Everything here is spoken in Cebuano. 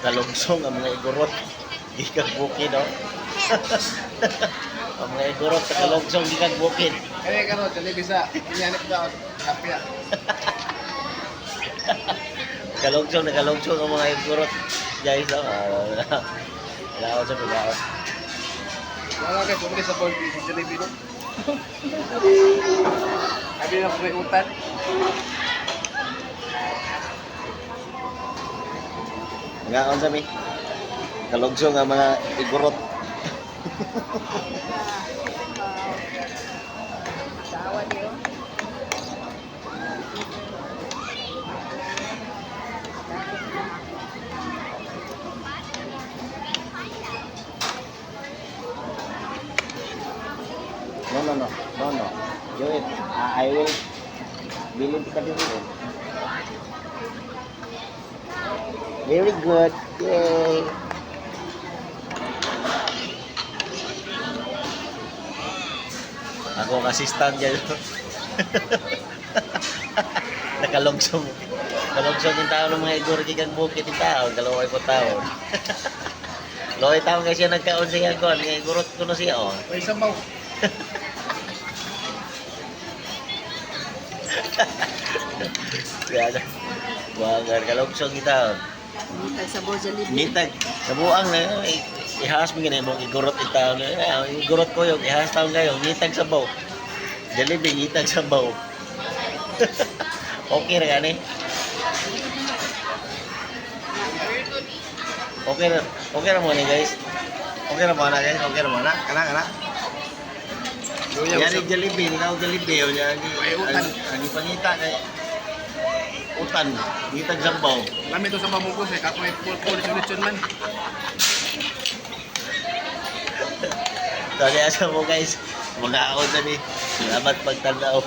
Nakalugsong ang mga igorot. Gikan bukid, oh. Ang mga igorot nakalugsong gikan bukid. Kaya karon Jollibee sa inyanip daw kapya. Kalugsong, nakalugsong ang mga igorot. Guys, oh. Ah, wala. Wala ako sa pagkaon. Wala kay pumili sa board si Jollibee no. Abi na may utan. Mga sa mi. Kalugsong ang mga igorot. Tawa niyo. No, no, no. No, no. Do it. Ah, I will bilin ka din rin. Very good. Yay. Ako ang assistant dyan. Nakalogsong. Nakalugsong yung tao ng mga igor gikan bukid yung tao. Galaway ko tao. Loy tao kasi siya nagkaon siya kon. Nga igurot ko na siya oh. May sabaw. Kaya Wagar kalugsong yung tao. Ngitag sa Jollibee. Nitag, sabuang na, ihas mo ganyan mong igurot itaw na, igurot ko yung ihas taon kayo, ngitag sabaw. Jollibee, ngitag sabaw. Okay ra gani? Okay ra, okay ra mo ni guys. Okay ra mo na guys, okay ra mo na. Kana kana. Luya Yan ni Jollibee, ni kao Jollibee, o yan ni Ay, utan. Ang ipangita kay utan, ngitag sabaw. Lami to sa pamugos eh kapoy full solution man. So, kaya sa mo guys, mga ako sa ni. Salamat pagtanaw.